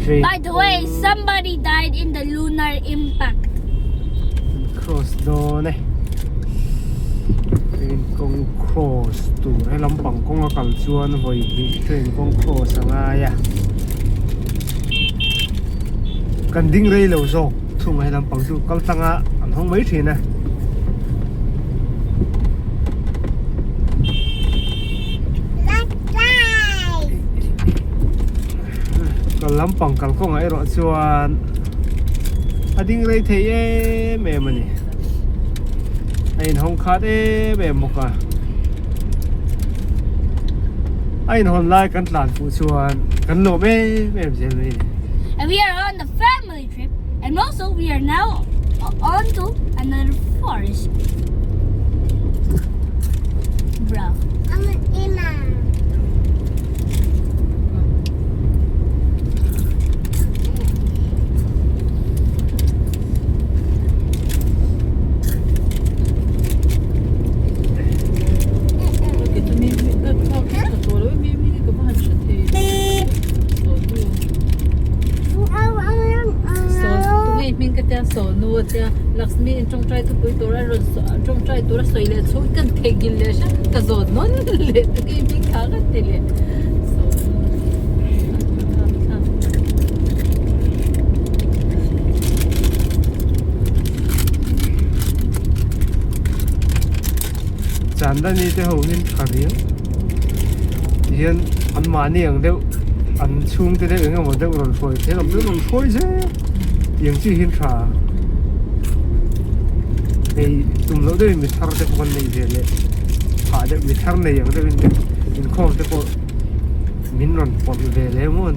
Train By the way, somebody died in the lunar impact. Kan cross dawn e. Train kawng cross tur he lampang kawng a kal chuan vawi hnih train kawng cross a ngai a. Kan ding rei lo zawk thung a he lampang chu kal tlang a an hawng mai thin a. Kal lampang kalkawngah erawh chuan a ding rei thei em em a ni. A inhawng khat em em bawk a. A inhawn lai kan tlan fuh chuan kan lawm em em zel mai a ni. And we are on the family trip and also we are now on to another forest. Bro. Chandani te ho hi tha riau tihian an mahni ang deuh an chhungte deuh eng emaw deuh rawn hruai thei lam chu rawn hruai zel tiang chi hi tha hei tum loh deuhin mi thar te pawh kan nei ve leh phah deuh mi thar nei ang deuhin inkhawm te pawh min rawn pawlh ve leh maw.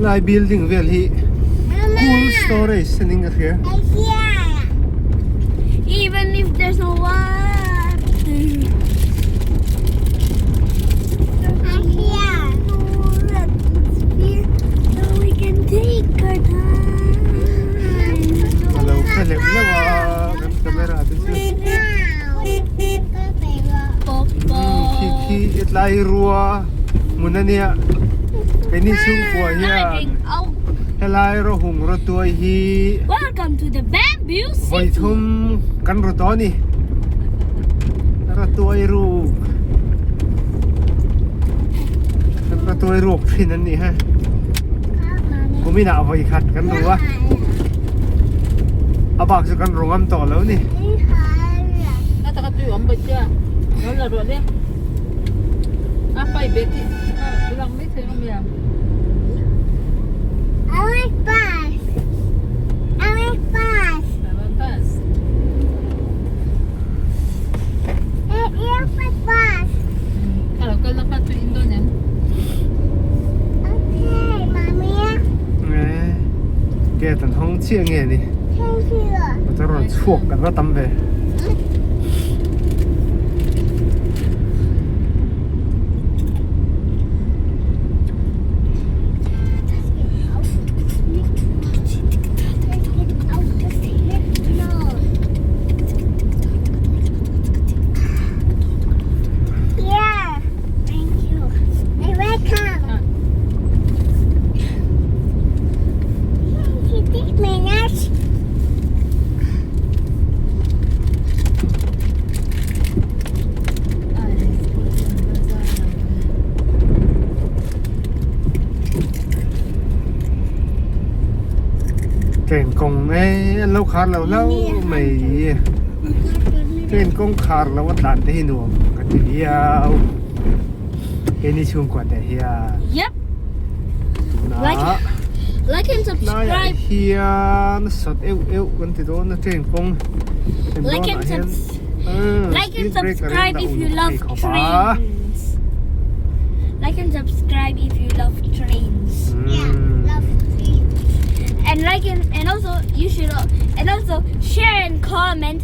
Helai building vel hi cool storage a ning ka hria. Even if there's no one. We can take our time. A lo phe leuh leuh a kan camera te chu. Khi khi hetlai rua hmun a nia keini chhungkua hian helai rawhung rawtuai hi Welcome to the Bamboo City. Vawi thum kan ru tawh a ni. Rawtuai ruk kan rawtuai ruk thin an nih ha. Kuminah vawi khat kan ru a. A bak chu kan ru ngam tawh lo ni. I like bus. I like bus. I want bus. I like bus. Hello, kal na kha tu in em. Okay, mommy. Nge. Ke tan hong chiah nge ni. Thank you. Motor rawn chhuak kan va tam ve. Train kawng e an lo khar lo hlauh mai. Train kawngkhar lo a tlan te hi nuam ka ti viau. Keini chhungkua te hian. Yep. Tunah Like, like and laiah subscribe. hian sawt euh euh kan ti dawn a train kawng thlen Like dawnah and hian subs umm like and speed breaker in subscribe dah if you uluk love thei khawp a. trains. Like and subscribe if you love trains. Yeah, Umm. love trains. And like and, and also you should and also share and comment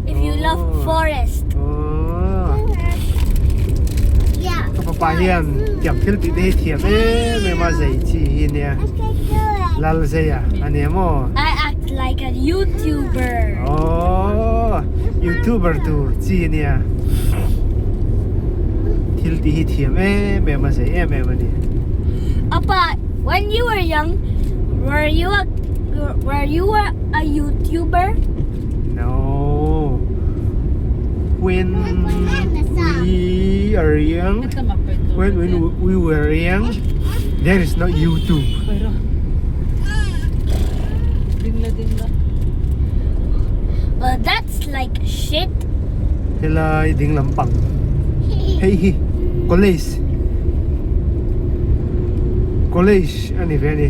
if you love Oh. forest. Aww. Yeah. Ka fapa hian tiang thil tih te hi thiam em em a zei chi hi nia lal zei a a nia maw? I act like a YouTuber. Aww YouTuber tur chi a nia thil tih hi thiam em em a zei em em a ni. Appa, when you were young, were you a were you a, a YouTuber? No. When we are young, when when we were young, there is no YouTube. Well, that's like shit. Helai ding lampang hei hi college college a ni ve a ni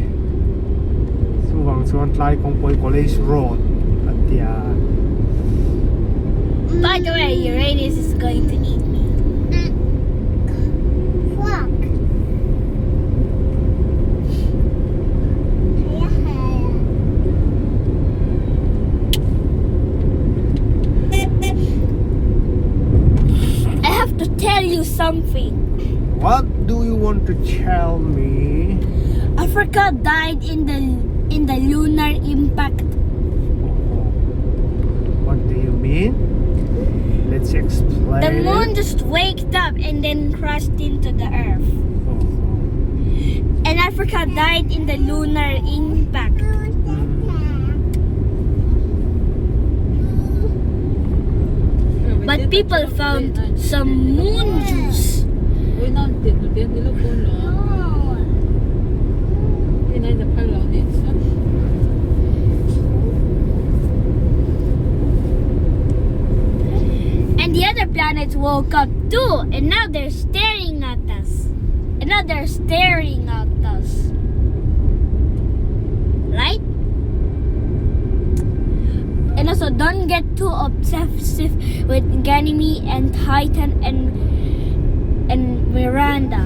chuvang chuan tlai kawngpui college road an ti a. By the way, Uranus is going to eat me. Frog. I have to tell you something. What do you want to tell me? Africa died in the in the lunar impact. What do you mean? Let's explain. The moon just waked up and then crashed into the earth. And Africa died in the lunar impact. But people found some moon juice. And the other planets woke up too, and now they're staring at us. And now they're staring at us. Right? And also, don't get too obsessive with Ganymede and Titan and and Miranda.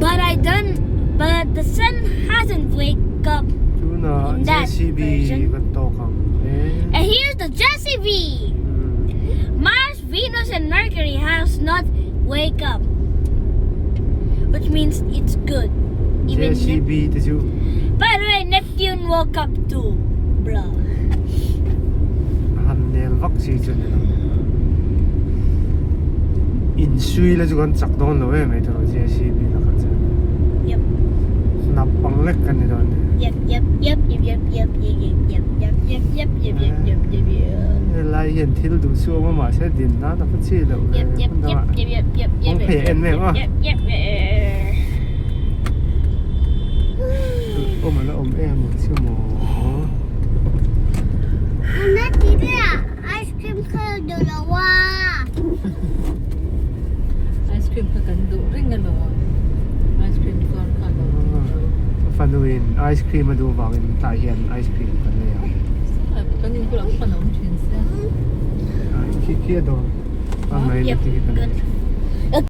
But I don't. But the sun hasn't wake up. Tuna In that JCB version. kan tawk ang eh. And here's the JCB. Mars, Venus, and Mercury has not wake up, which means it's good. Even JCB te chu By the way, Neptune woke up too, bro. han nel vak chi chu ni lo. In sui la chu kan chak dawn lo em mai tawh JCB lakah chuan. Yep. Hnap ang lek kan ni dawn ni. Yep, yep, yep, yep, yep, yep, yep, yep, yep, yep, yep, yep, yep, yep, yep, yep. Helai hian thil duh chu awm a mahse din nan a va chi loh ve Yep, yep, hmun yep, dangah yep, yep, yep, yep, kawng phei a en mek a. yep, yep, yep. Awm a la awm em ang chu maw. Ice cream kha duh lo a. Ice cream kha kan duh reng alawm. Ice cream zuar kha lo duh. Ka fanuin ice cream a duh vangin tlai hian ice cream kan lei ang. Kan inbulah pawh kan awm thin sia. Khi khi a dawr pangngai Yep, lutuk hi kan good. lei.